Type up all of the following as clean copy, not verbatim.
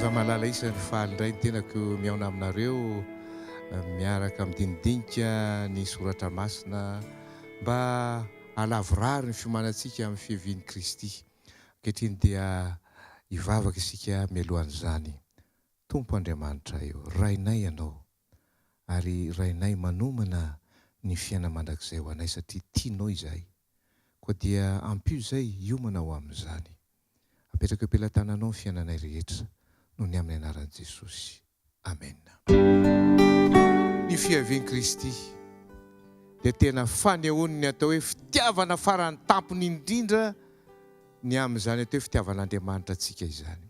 Mpivavaka malala isany, faly indray ny tenako mihaona aminareo miaraka midinidinika ny soratra masina mba hahalavorary ny fiomanantsika amin'ny fiavian'i Kristy. Ankehitriny dia hivavaka isika mialohan'izany. Tompo Andriamanitray ô, Rainay Ianao, ary Rainay manomana ny fiainana mandrakizay ho anay satria tianao izahay. Koa dia ampio izay hiomana ho amin'izany. Apetrako eo am-pelatananao ny fiainanay rehetra, noho ny amin'ny anaran'i Jesosy. Amena. Ny fiavian'i Kristy dia tena fanehoany ny atao hoe fitiavana farany tampony indrindra ny amin'izany atao hoe fitiavan'Andriamanitra antsika izany.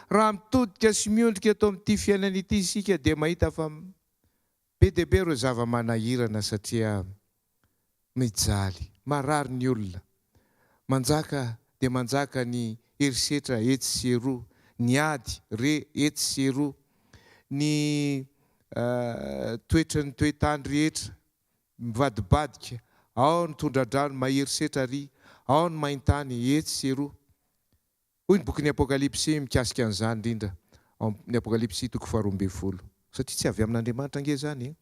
Raha mitodika sy miondrika eto amin'ity fiainana ity isika dia mahita fa be dia be ireo zava-manahirana satria mijaly, marary ny olona. Manjaka dia manjaka ny herisetra etsy sy eroa, ny ady re etsy sy eroa, ny toetran'ny toe-tany rehetra mivadibadika, ao ny tondra-drano mahery setra ary, ao ny main-tany etsy sy eroa. Hoy ny bokin'ny Apokalypsy mikasika an'izany indrindra, ao amin'ny Apokalypsy toko faharoa ambin'ny folo. Satria tsy avy amin'Andriamanitra ange izany e!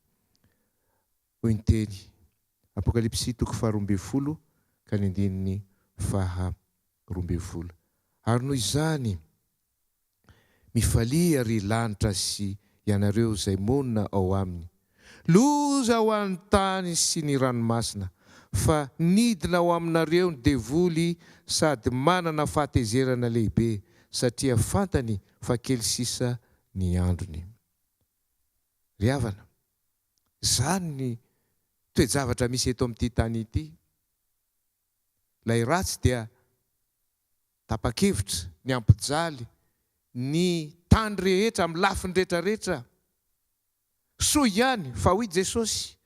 Hoy ny teny, Apokalypsy toko faharoa ambin'ny folo ka ny andininy faha-12. Ary noho izany, mifalia ry lanitra sy ianareo izay monina ao aminy. Loza ho an'ny tany sy ny ranomasina, fa nidina ao aminareo ny devoly sady manana fahatezerana lehibe, satria fantany fa kely sisa ny androny. Ry havana, izany ny toe-javatra misy eto amin'ity tany ity. Ilay ratsy dia tapa-kevitra ny hampijaly ny tany rehetra amin'ny lafiny rehetrarehetra. Soa ihany fa hoy Jesosy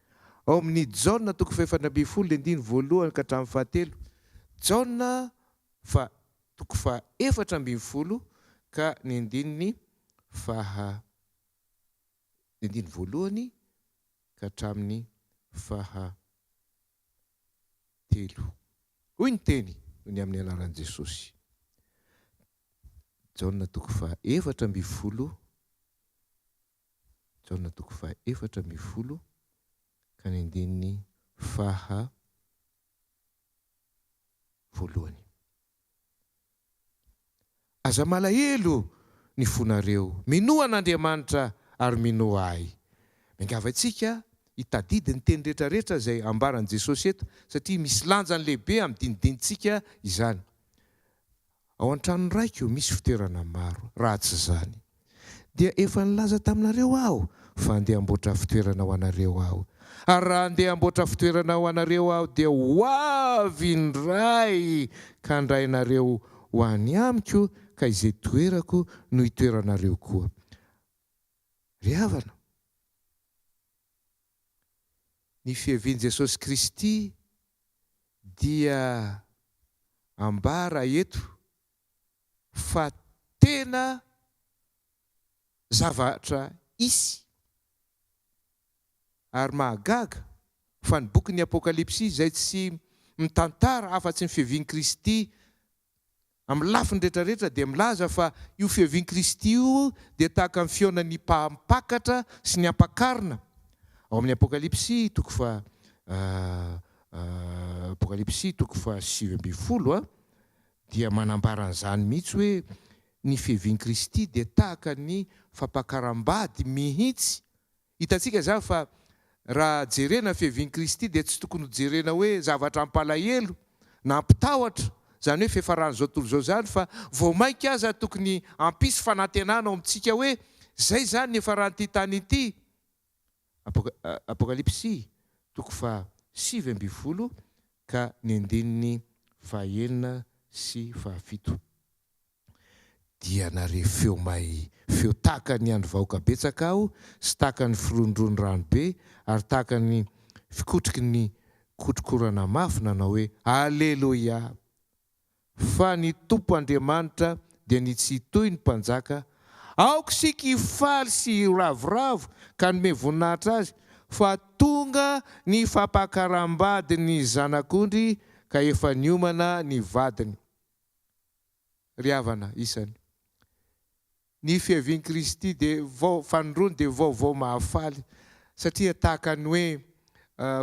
ao amin'ny Jaona toko fahefatra ambin'ny folo andininy voalohany ka hatramin'ny fahatelo, Jaona fa toko faha-efatra ambin'ny folo ka ny andininy faha ny andininy voalohany ka hatramin'ny faha telo. Hoy ny teny ny amin'ny anaran'i Jesosy. Jaona toko faha-efatra ambin'ny folo Jaona toko faha-14 ka ny andininy faha voalohany. Aza malahelo ny fonareo, minoa an'Andriamanitra ary minoa Ahy. Miangavy antsika hitadidy ny teny rehetrarehetra izay ambaran'i Jesosy eto satria misy lanjany lehibe amin'ny dinidinintsika izany. Ao an-tranon'ny Raiko misy fitoerana maro, raha tsy izany, dia efa nilaza taminareo Aho fa handeha hamboatra fitoerana ho anareo Aho. Ary raha handeha hamboatra fitoerana ho anareo Aho, dia ho avy indray ka handray anareo ho any Amiko, ka izay toerako no hitoeranareo koa. Ry havana, ny fiavian'i Jesosy Kristy dia ambara eto fa tena zavatra hisy ary mahagaga fa ny bokin'ny Apokalypsy izay tsy mitantara afa-tsy ny fiavian'i Kristy Amin'ny lafiny rehetrarehetra dia milaza fa io fiavian'i Kristy io dia tahaka ny fihaonan'ny mpampakatra sy ny ampakarina. Ao amin'ny Apokalypsy toko faha Apokalypsy toko faha 19 dia manambara an'izany mihitsy hoe ny fiavian'i Kristy dia tahaka ny fampakaram-bady mihitsy. Hitantsika izany fa raha jerena ny fiavian'i Kristy dia tsy tokony ho jerena hoe zavatra hampalahelo na hampitahotra, izany hoe fiafaran'izao tontolo izao izany, fa vao mainka aza tokony hampisy fanantenana ao amintsika hoe izay izany ny hiafaran'ity tany ity. Apokalypsy toko faha 19 ka ny andininy faha-6 sy faha-7. Dia nare feo may, feo tahaka ny an'ny vahoaka betsaka aho, sy tahaka ny firohondrohon'ny rano be, ary tahaka ny fikotroky ny kotrokorana mafy, nanao hoe, Aleloia! Fa ny Tompo Andriamanitra dia ny Tsitohy ny Mpanjaka, aoka isika hifaly sy hiravoravo ka hanome voninahitra Azy, fa tonga ny fampakaram-badin'ny Zanak'ondry ka efa niomana ny vadiny. Ry havana isany. Ny fiavian'i Kristy dia vao, fanindroany dia vaovao mahafaly, satria tahaka ny hoe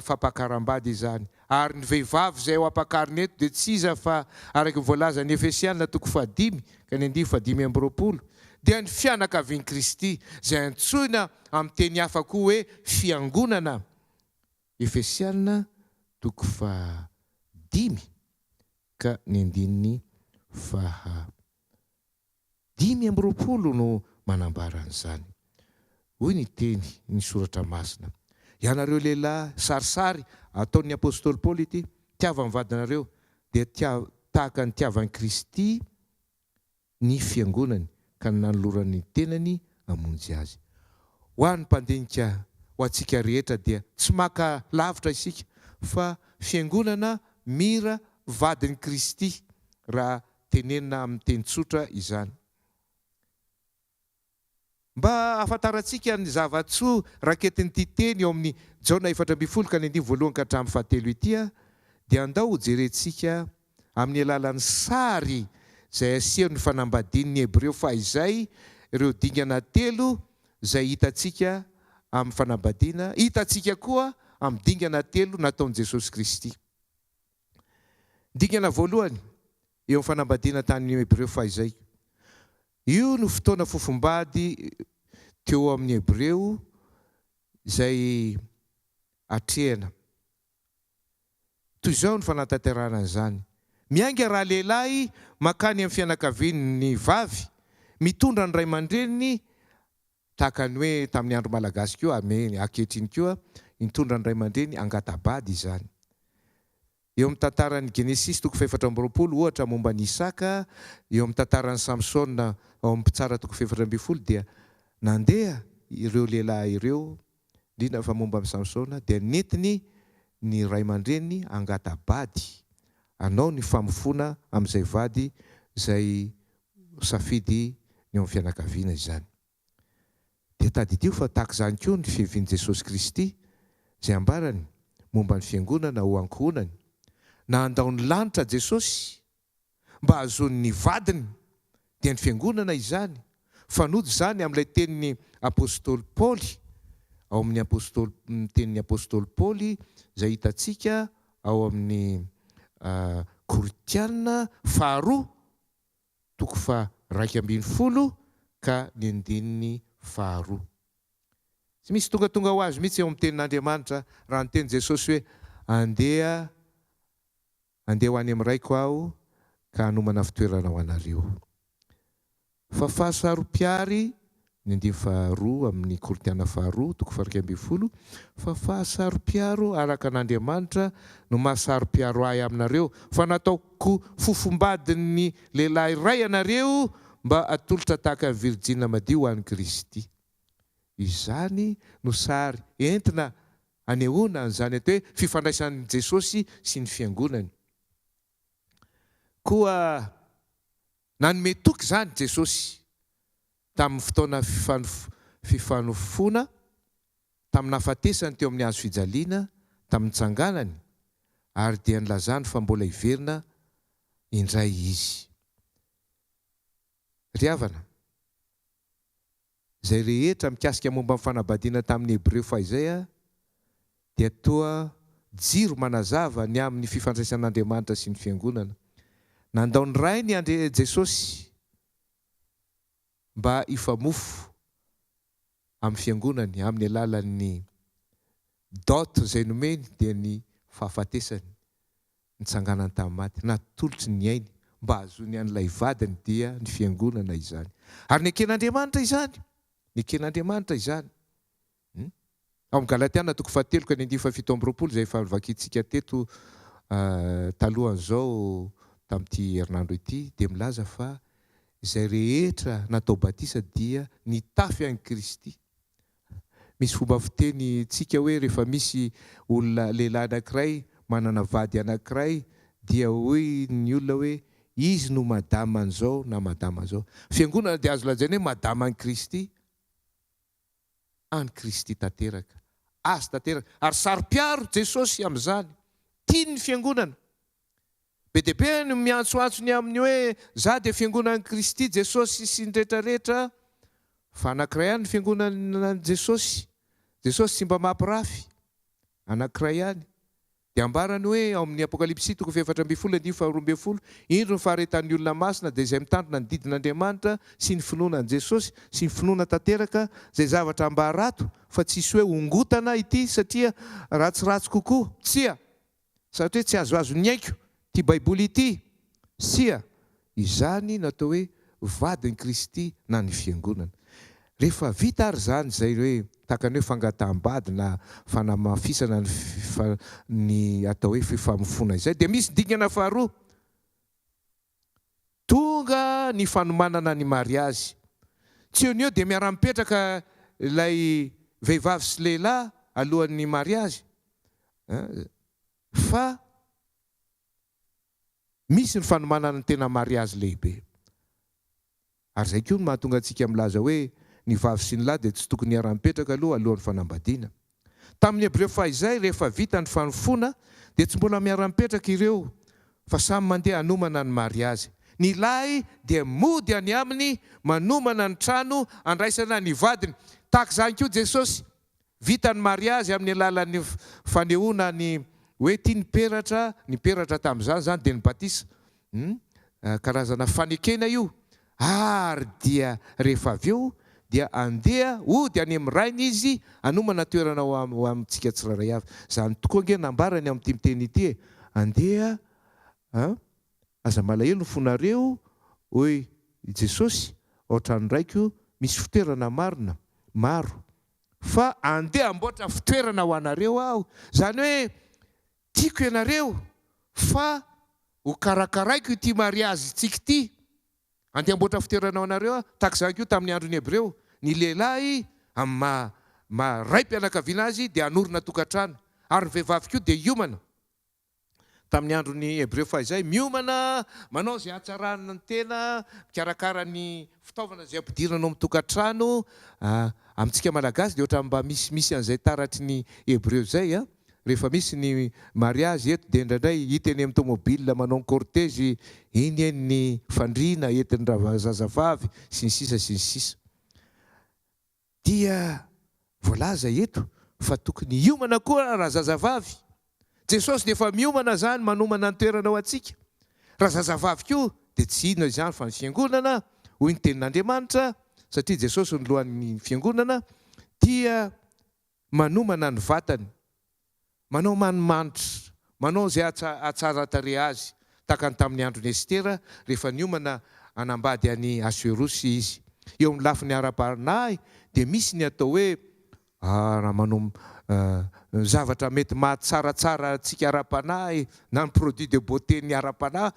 fampakaram-bady izany. Ary ny vehivavy izay ho ampakarina eto dia tsy iza fa, araka ny voalazan'ny Efesiana toko fahadimy ka ny andininy fahadimy amby 20, dia ny fianakavian'i Kristy, izay antsoina amin'ny teny hafa koa hoe fiangonana. Efesiana toko fahadimy ka ny andininy faha 25 no manambara an'izany. Hoy ny teny, ny Soratra Masina, Ianareo lehilahy, sarisary ataon'ny apostoly Paoly ity, tiava ny vadinareo, dia tia, tahaka ny tiavan'i Kristy ny fiangonany, ka nanolorany ny tenany hamonjy azy. Ho an'ny mpandinika, ho antsika rehetra dia tsy maka lavitra isika, fa fiangonana mira vadin'i Kristy, raha Tenenina amin'ny teny tsotra izany. Mba hahafantarantsika ny zava-tsoa raketin'ity teny eo amin'ny Jaona 14 ka ny andininy voalohany ka hatramin'ny fahatelo ity dia andao hojerentsika amin'ny alalan'ny sary izay asehon'ny fanambadian'ny Hebreo fahizay ireo dingana telo izay hitantsika amin'ny fanambadiana, hitantsika koa amin'ny dingana telo nataon'i Jesosy Kristy. Dingana voalohany eo amin'ny fanambadiana tany Hebreo fahizay. Io no fotoana fofombady teo amin'ny Hebreo izay atrehina. Toy izao ny fanatanterahana an'izany, Miainga ralehilahy mankany amin'ny fianakavian'ny vavy, mitondra ny ray aman-dreniny Tahaka ny hoe tamin'ny andro malagasy koa, ame ankehitriny koa, nitondra ny ray aman-dreny hangata-bady izany. Eo amin'ny tantaran'ny Genesisy toko fahefatra amby 20, ohatra, momba an'i Isaka, eo amin'ny tantaran'i Samsona ao amin'ny Mpitsara toko faha-14 dia nandeha ireo lehilahy ireo, indrindra fa momba an'i Samsona, dia nentiny ny ray aman-dreniny hangata-bady, hanao ny famofoana amin'izay vady izay safidy ny eo amin'ny fianakaviana izany. Dia tadidio fa tahaka izany koa ny fiavian'i Jesosy Kristy izay ambarany momba ny Fiangonana ho ankohonany. Na handao ny lanitra Jesosy mba hahazoany ny vadiny, dia ny Fiangonana izany. Fanojo izany amin'ilay tenin'ny Apostoly Paoly ao amin'ny Apostoly ny tenin'ny Apostoly Paoly izay hitantsika ao amin'ny Korintiana faharoa toko faha-11 ka ny andininy faharoa. Tsy misy tongatonga ho azy mihitsy eo amin'ny tenin'Andriamanitra raha niteny Jesosy hoe, Andeha, andeha ho any amin'ny Raiko Aho ka hanomana fitoerana ho anareo. Fa fahasaro-piary, ny andininy faharoa amin'ny Korintiana faharoa, toko faha-11, fa fahasaro-piaro araka an'Andriamanitra no maha-saro-piaro ahy aminareo, fa nataoko fofombadin'ny lehilahy iray ianareo mba hatolotra tahaka ny virijina madio ho an'i Kristy. Izany no sary entina anehoana an'izany atao hoe fifandraisan'i Jesosy sy ny Fiangonany. Koa nanome toky izany Jesosy tamin'ny fotoana fifanofoana, tamin'ny nahafatesany teo amin'ny hazo fijaliana, tamin'ny nitsanganany, ary dia nilazany fa mbola hiverina indray Izy. Ry havana, izay rehetra mikasika momba ny fanabadiana tamin'ny Hebreo fahizay dia toa jiro manazava ny amin'ny fifandraisan'Andriamanitra sy ny Fiangonana. Nandao ny Rainy Andre Jesosy mba hifamofo amin'ny Fiangonany amin'ny alalan'ny dot izay nomeny dia ny fahafatesany, nitsanganany tamin'ny maty, natolotry ny ainy mba hahazoany an'ilay vadiny dia ny Fiangonana izany. Ary neken'Andriamanitra izany! Neken'Andriamanitra izany. Hum. Ao amin'ny Galatiana toko fahatelo ka ny andininy faha-27 izay efa novakintsika teto talohan'izao tamin'ity herinandro ity dia milaza fa izay rehetra natao batisa dia nitafy an'i Kristy. Misy fomba fiteny tsika hoe rehefa misy olona lehilahy anankiray manana vady anankiray dia hoy ny olona hoe izy no madama an'izao na madama an'izao. Fiangonana dia azo lazaina hoe madama an'i Kristy. an'i Kristy tanteraka. Azy tanteraka. Ary saro-piaro Jesosy amin'izany. Tiany ny fiangonana. Be dia be ny miantsoantso ny amin'ny hoe, Za dia fiangonan'i Kristy Jesosy sy ny rehetra rehetra. Fa anankiray ihany ny fiangonan'i Jesosy. Jesosy tsy mba mampirafy. Anankiray ihany. Dia ambarany hoe ao amin'ny Apokalypsy toko faha-14 andininy faha-12, Indro ny faharetan'ny olona masina dia izay mitandrina ny didin'Andriamanitra sy ny finoana an'i Jesosy sy ny finoana tanteraka izay zavatra ambara ato fa tsisy hoe ongotana ity satria ratsiratsy kokoa. Tsia! Satria tsy azoazon'ny aiko ity Baiboly ity. Tsia! Izany no atao hoe vadin'i Kristy na ny Fiangonana. Rehefa vita ary izany izay hoe tahaka ny hoe fangataham-bady na fanamafisana ny ny atao hoe fifamofoana izay dia misy dingana faharoa. Tonga ny fanomanana ny mariazy. Tsy eo no eo dia miara-mipetraka ilay vehivavy sy lehilahy alohan'ny mariazy fa Misy ny fanomanana ny tena mariazy lehibe. Ary izay koa no mahatonga antsika milaza hoe ny vavy sy ny lahy dia tsy tokony hiara-mipetraka aloha alohan'ny fanambadiana. Tamin'ny Hebreo fahizay, rehefa vita ny fanomfoana dia tsy mbola miara-mipetraka ireo fa samy mandeha hanomana ny mariazy. Ny lahy dia mody any aminy manomana ny trano handraisana ny vadiny. Tahaka izany koa Jesosy. Vita ny mariazy amin'ny alalan'ny fanehoana ny hoe ity ny peratra, ny peratra tamin'izany izany dia ny batisa. Hum, karazana fanekena io. Ary dia rehefa avy eo dia andeha hody any amin'ny Rainy Izy hanomana toerana ho ho amintsika tsirairay avy. Izany tokoa ange nambarany amin'ity miteny ity e. Andeha an, aza malahelo ny fonareo, hoy i Jesosy, ao an-tranon-dRaiko misy fitoerana marina maro. Fa andeha hamboatra fitoerana ho anareo aho. Izany hoe tiako ianareo fa ho karakaraiko ity mariazintsika ity. Andeha hamboatra fitoerana ho anareo aho. Tahaka izany koa tamin'ny andron'ny Hebreo. Ny lehilahy amin'ny maha maha raim-pianakaviana azy dia hanorina tokantrano. Ary ny vehivavy koa dia hiomana. Tamin'ny andron'ny Hebreo fahizay, miomana, manao izay hahatsarana ny tena, mikarakara ny fitaovana izay ampidirina ao amin'ny tokantrano. Amintsika Malagasy dia ohatran'ny mba misimisy an'izay taratry ny Hebreo izay. Rehefa misy ny mariazy eto dia indraindray hita eny amin'ny tomobile manao ny cortège iny eny ny fandriana entin'ny razazavavy sy ny sisa sy ny sisa. Dia voalaza eto fa tokony hiomana koa razazavavy. Jesosy dia efa miomana izany manomana ny toerana ho antsika. Razazavavy koa dia tsy inona izany fa ny fiangonana, hoy ny tenin'Andriamanitra, satria Jesosy no lohan'ny fiangonana, dia manomana ny vatany. Manao manimanitra, manao izay hahatsara tarehy azy, tahaka ny tamin'ny andron'i Estera, rehefa niomana hanambady an'i Asoerosy izy. Eo amin'ny lafiny ara-panahy dia misy ny atao hoe, raha manao zavatra mety mahatsaratsara antsika ara-panahy, na ny produit de beauté-n'ny ara-panahy,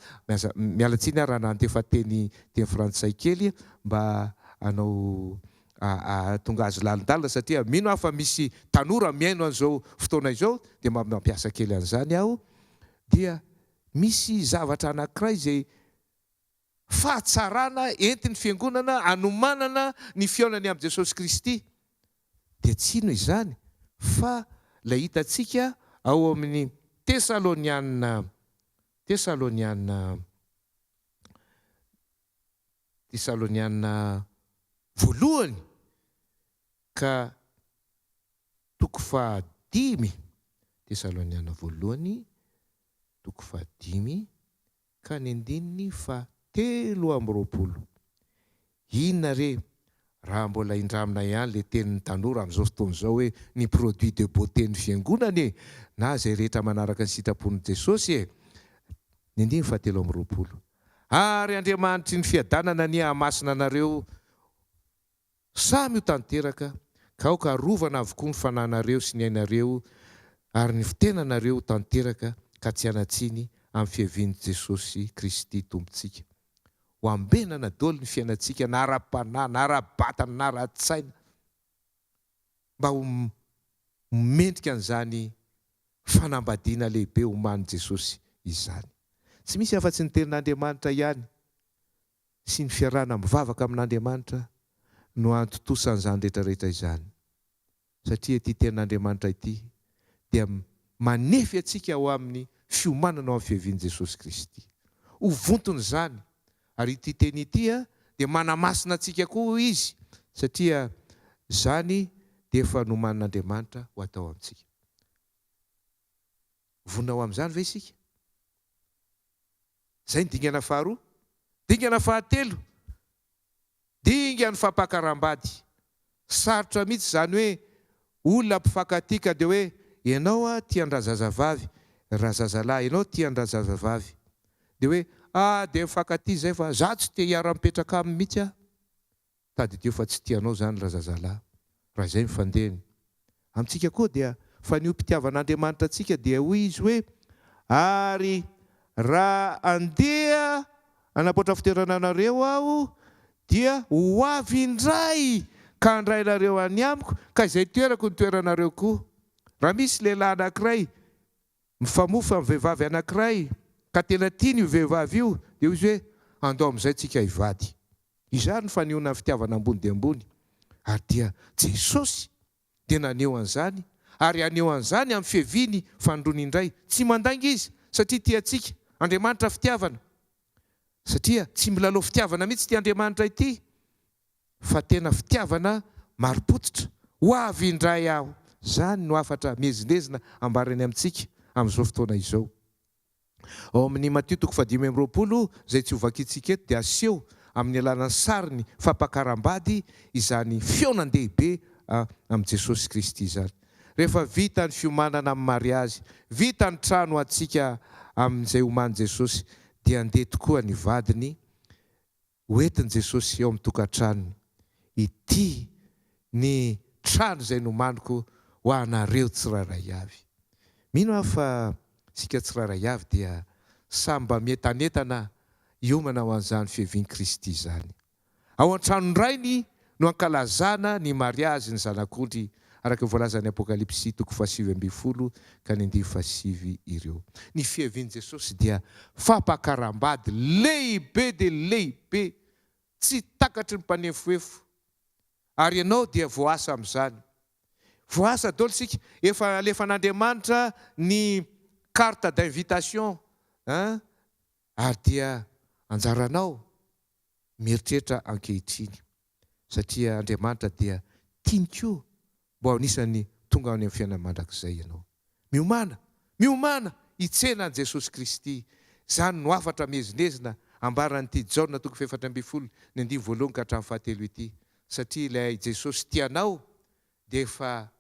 miala tsiny aho raha nandefa teny teny frantsay kely mba hanao hahatonga azy lalindalina satria mino aho fa misy tanora mihaino an'izao fotoana izao dia mba mampiasa kely an'izany aho dia misy zavatra anankiray izay fahatsarana entin'ny fiangonana hanomanana ny fihaonany amin'i Jesosy Kristy dia tsy inona izany fa ilay hitantsika ao amin'ny Tesaloniana Tesaloniana Tesaloniana voalohany ka toko fahadimy, Tesaloniana voalohany toko fahadimy ka ny andininy faha-23. Inona re raha mbola indramina ihany le tenin'ny tanora amin'izao fotoana izao hoe ny produit de beauté ny fiangonana e! na izay rehetra manaraka ny sitrapon'i Jesosy e! Ny andininy faha-23. Ary Andriamanitry ny fiadanana anie hahamasina anareo samy ho tanteraka, ka aoka harovana avokoa ny fananareo sy ny ainareo ary ny fitenanareo ho tanteraka ka tsy hanan-tsiny amin'ny fiavian'i Jesosy Kristy Tompontsika. Ho ambenana daholo ny fiainantsika na ara-panahy na ara-batana na ara-tsaina mba ho mendrika an'izany fanambadiana lehibe omanin'i Jesosy izany. Tsy misy afa-tsy ny Tenin'Andriamanitra ihany sy ny fiarahana mivavaka amin'Andriamanitra no hahantontosa an'izany rehetra rehetra izany. Satria ity Tenin'Andriamanitra ity dia manefy antsika ho amin'ny fiomanana ho amin'ny fiavian'i Jesosy Kristy. Ho vonton'izany. Ary ity teny ity dia manamasina antsika koa hoy izy. satria izany dia efa nomanin'Andriamanitra ho atao amintsika. Vonona ho amin'izany ve isika? Izay ny dingana faharoa. Dingana fahatelo, dingan'ny fampakaram-bady. Sarotra mihitsy izany hoe olona mpifankatia ka dia hoe ianao a tia an-drazazavavy, razazalahy, ianao tia an-drazazavavy. Dia hoe ah dia mifankatia izay fa za tsy te hiara-mipetraka aminy mihitsy aho. Tadidio fa tsy tia anao izany razazalahy raha izay ny fandehany. Amintsika koa dia fanehoam-pitiavan'Andriamanitra antsika dia hoy Izy hoe, Ary raha handeha hanamboatra fitoerana anareo Aho dia ho avy indray ka handray anareo any amiko, ka izay toerako no toeranareo koa. Raha misy lehilahy anankiray mifamofa amin'ny vehivavy anankiray ka tena tiany io vehivavy io, dia hoy izy hoe, Andao amin'izay tsika hivady. Izany no fanehoana ny fitiavana ambony dia ambony. Ary dia Jesosy dia naneho an'izany, ary haneho an'izany amin'ny fiaviany fanindroany indray. Tsy mandainga Izy, satria tia antsika. Andriamanitra fitiavana. Satria tsy milalao fitiavana mihitsy ity Andriamanitra ity. Fa tena fitiavana marim-pototra. Ho avy indray aho. Izany no hafatra miezinezina ambarany amintsika amin'izao fotoana izao. Ao amin'ny Matio toko fahadimy amby 20, izay tsy hovakintsika eto, dia aseho amin'ny alalan'ny sariny fampakaram-bady izany fihaonan-dehibe amin'i Jesosy Kristy izany. Rehefa vita ny fiomanana amin'ny mariazy, vita ny trano ho antsika amin'izay omanin'i Jesosy, dia handeha tokoa ny vadiny Ho entin'i Jesosy eo amin'ny tokantranony. Ity ny trano izay nomaniko ho anareo tsirairay avy. Mino aho fa isika tsirairay avy dia samy mba mientanentana hiomana ho an'izany fiavian'i Kristy izany. Ao an-tranon-dRainy no ankalazana ny mariazy ny Zanak'ondry, araka ny voalazan'ny Apokalypsy toko fahasivy ambin'ny folo ka ny andininy fahasivy ireo. Ny fiavian'i Jesosy dia fampakaram-bady lehibe dia lehibe tsy takatry ny mpanefoefo, ary ianao dia voaasa amin'izany. Voaasa daholo isika, efa alefan'Andriamanitra ny carte d'invitation hein, ary dia anjaranao mieritreritra ankehitriny, satria Andriamanitra dia tiany koa mba ho anisan'ny tonga any amin'ny fiainana mandrakizay ianao. Miomàna! Miomàna hitsena an'i Jesosy Kristy! Izany no hafatra miezinezina ambaran'ity Jaona toko fahefatra ambin'ny folo ny andininy voalohany ka hatramin'ny fahatelo ity, satria ilay Jesosy tia anao dia efa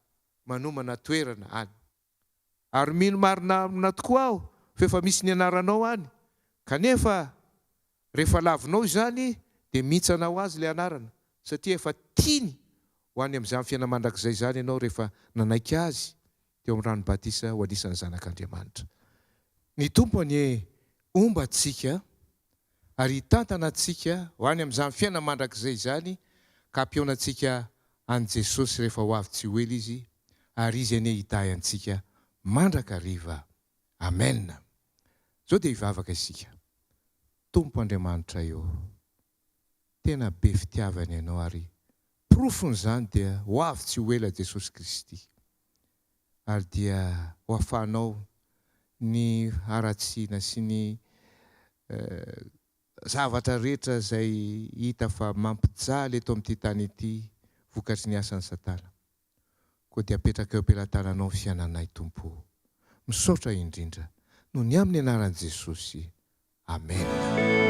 manomana toerana any. Ary mino marina tokoa aho fa efa misy ny anaranao any, kanefa rehefa lavinao izany dia mihintsana ho azy ilay anarana, satria efa tiany ho any amin'izany fiainana mandrakizay izany ianao rehefa nanaiky Azy teo amin'ny rano batisa ho anisan'ny zanak'Andriamanitra. Ny Tompo anie homba antsika ary hitantana antsika ho any amin'izany fiainana mandrakizay izany ka hampihaona antsika an'i Jesosy rehefa ho avy tsy ho ela Izy ary Izy anie hitahy antsika mandrakariva. Amen. Zao dia hivavaka isika. Tompo Andriamanitray ô, tena be fitiavana Ianao ary porofon'izany dia ho avy tsy ho ela Jesosy Kristy ary dia ho afahanao ny haratsiana sy ny zavatra rehetra izay hita fa mampijaly eto amin'ity tany ity vokatry ny asan'i Satana. Koa dia apetraka eo am-pelatananao ny fiainanay Tompo o. Misaotra indrindra noho ny amin'ny anaran'i Jesosy. Amena.